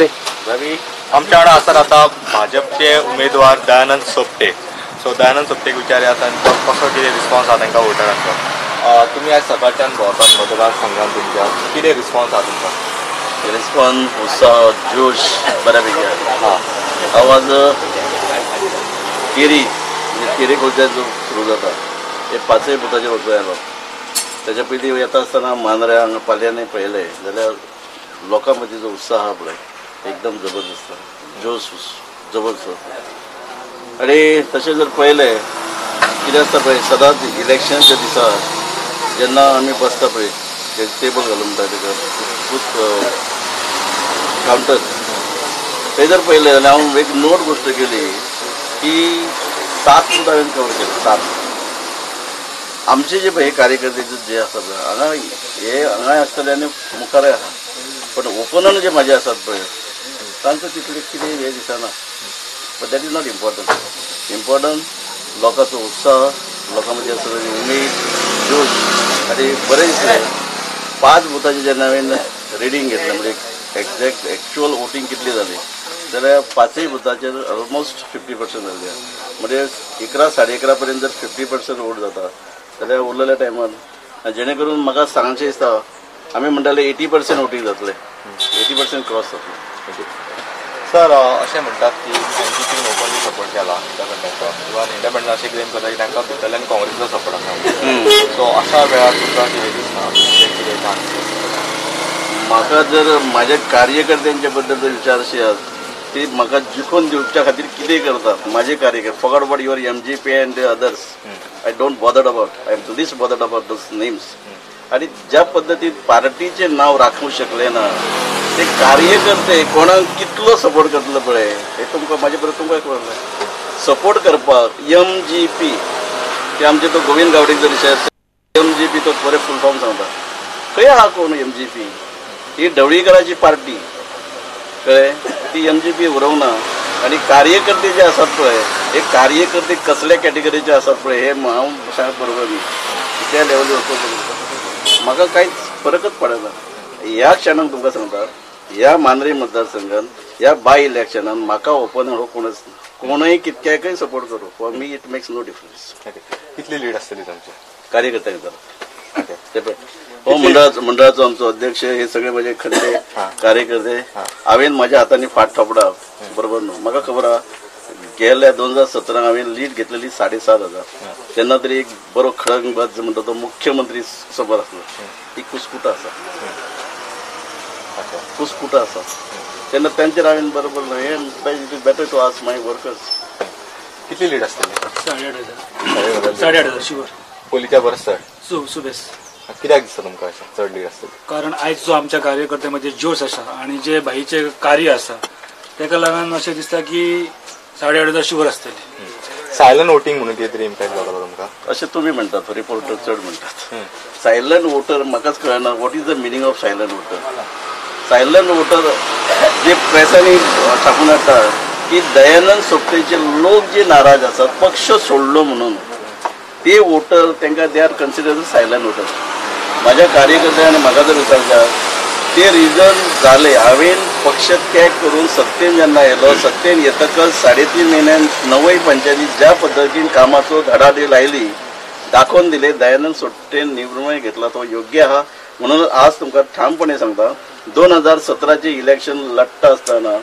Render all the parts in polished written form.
रवी आमच्या वांगडा आसात आता भाजपचे उमेदवार दयानंद सोपटे. सो दयानंद सोपटेक विचारूया तांचो कसो कितें रिस्पॉन्स आसा तांकां वोटरांचो. तुमी आज सकाळच्यान भोंवतात मतदारसंघात, तुमच्या कितें रिस्पॉन्स आसा तुमकां? रिस्पॉन्स, उत्साह, जोश बऱ्यापैकी आसा. हांव आज केरी म्हणजे केरी खंयच्यान जो सुरू जाता हे पांचय बुथाचेर वचूं आयलो. तेच्या पयलीं येता आसतना मांद्र्या हांगा पालयांनी पळयलें जाल्यार लोकां मदीं जो उत्साह आहा पळय एकदम जबरदस्त, जोश जबरदस्त. आनी तशें जर पळयलें कितें आसता पळय, सदांच इलेक्शनच्या दिसा जेन्ना आमी बसता पळय टेबल घालून म्हणटा तेका बूथ कावंटर, थंय जर पळयलें जाल्यार हांव एक नोट गोश्ट केली की 7 बूथ हांवें कवर केले. 7 आमचे जे पळय कार्यकर्ते जे आसा पळय हांगा, हे हांगाय आसतले आनी मुखारय आसा, पण ओपनन जे म्हाजे आसात पळय तांचो तितलें कितें हें दिसना. But that is not important. Important लोकांचो उत्साह, लोकां मदीं आसलेली उमेद, जोश. आनी बरें दिसलें 5 बुथाचें जेन्ना हांवें रिडींग घेतलें म्हणजे एक्झॅक्ट एक्च्युअल वोटींग कितली जाली जाल्यार 5 बुथाचेर ऑलमोस्ट 50% जाल्ली आसा. म्हणजे 11 साडे 11 पर्यंत जर 50% वोट जाता जाल्यार उरलेल्या टायमान जेणे करून म्हाका सांगचें दिसता आमी म्हणटाले 80% वोटींग जातलें, 80% क्रॉस जातलें. सर अशें म्हणटात की एनजीपीन ओपनली सपोर्ट केला इंडिपेंडंटाचो, इवन इंडिपेंडंट अशें क्लेम करता की तांकां भितरल्यान काँग्रेसीचो सपोर्ट आसा. सो अशा वेळार तुमकां कितें दिसता, कितें चान्सीस? म्हाका जर म्हाज्या कार्यकर्त्यांच्या बद्दल जर विचारशी आसा ती म्हाका जिखून दिवच्या खातीर कितें करतात म्हाजे कार्यकर्ते, forgot about your MGP and others, I don't bothered about, I am least bothered about those names. आनी ज्या पद्दतीन पार्टीचें नांव राखूंक शकले ना ते कार्यकर्ते कोणाक कितलो सपोर्ट करतलो पळय हे तुमकां म्हाजे बरोबर तुमकां खबर ना. सपोर्ट करपाक MGP ते आमचे तो गोविंद गावडेचो विशय, MGP तो बरे फूल फॉर्म सांगता. खंय आहा कोण MGP? ही ढवळीकराची पार्टी कळ्ळें, ती MGP उरोवंक ना. आनी कार्यकर्ते जे आसात पळय हे कार्यकर्ते कसल्या कॅटेगरीचे आसात पळय हे हांव सांगप बरोबर न्ही, त्या लेवली वचूंक बरोबर म्हाका कांयच फरकच पडना. ह्या क्षणाक तुमकां सांगता ह्या मांद्रे मतदारसंघात ह्या बाय इलेक्शनान म्हाका ओपनर हो कोणच ना, कोणूय कितक्याकय सपोर्ट करूं, for me it makes no difference. कितली लीड आसतली तुमची कार्यकर्त्यांक जाल्यार? ते पळय हो मंडळाचो आमचो अध्यक्ष, हे सगळे म्हजे खंडे कार्यकर्ते. हांवें म्हाज्या हातांनी फाट थोपडा बरोबर न्हू, म्हाका खबर आहा गेल्या 2017 हांवें लीड घेतलेली 7,500, तेन्ना तरी एक बरो खडंगबाज म्हणटा तो मुख्यमंत्री समोर आसलो. ही कुस्कुटां आसा, कुस्कुटां आसा, तेन्ना तांचेर हांवें बरोबर न्हू. हें it is better to ask my workers. कितली लीड आसतली? 8,500. 8,500 शुअर. पयलींच्या परस चड? सुबेस. कित्याक दिसता तुमकां अशें चड लीड आसतली? कारण आयज जो आमच्या कार्यकर्त्यां मदीं जोश आसा आनी जे भाईचें कार्य आसा तेका लागून अशें दिसता की 8,500 शुअर आसतली. सायलंट वोटींग म्हणून कितें तरी इम्पॅक्ट जाता तुमकां? अशें तुमी म्हणटात, रिपोर्टर चड म्हणटात. सायलंट वोटर म्हाकाच कळना what is the meaning of silent voter. Silent voter जे प्रेसांनी छापून हाडटा की दयानंद सोपटेचे लोक जे नाराज आसात पक्ष सोडलो म्हणून, ते वोटर तांकां they are considered silent voter. म्हाज्या कार्यकर्त्यांनी म्हाका जर विचारता ते रिजन जाले, हांवें पक्ष त्याग करून सत्तेन जेन्ना येयलो, सत्तेन येतकच 3.5 म्हयन्यान 9 पंचायती ज्या पद्दतीन कामाचो धडाडी लायली, दाखोवन दिले दयानंद सोपटेन निर्णय घेतला तो योग्य आहा. म्हणून आज तुमकां ठामपणे सांगता 2017 इलेक्शन लढटा आसतना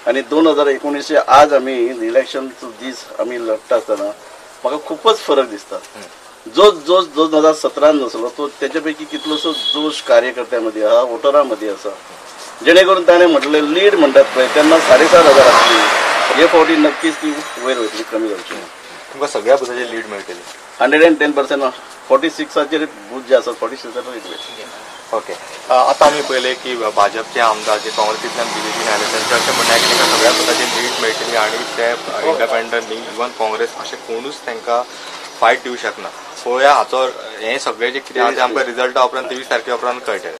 आनी 2019 आज आमी इलेक्शनचो दीस आमी लढटा आसतना म्हाका खूपच फरक दिसता. जो जोश 2017 नासलो तो तेच्या पैकी कितलोसो जोश कार्यकर्त्यां मदीं आहा, वोटरां मदीं आसा, जेणे करून ताणें म्हटलें लीड म्हणटात पळय तेन्ना 7,500 आसली, हे फावटी नक्कीच ती वयर वयतली, कमी जावची ना. तुमकां सगळ्या बुथाचेर लीड मेळटली? 110%. 46 बूथ जे आसात 46 लीड मेळटली. ओके, आतां आमी पळयलें की भाजपचे आमदार जे काँग्रेसींतल्यान बीजेपीन आयले तांचें अशें म्हणणें की तांकां सगळ्या बुथाचेर लीड मेळटली आनी ते इंडिपेंडंट न्ही, इवन काँग्रेस अशें कोणूच तांकां फायट दिवं शकना. पळोवया हाचो हें सगळें जें कितें आसा तें आमकां रिजल्टा उपरांत 23 तारखे उपरांत कळटलें.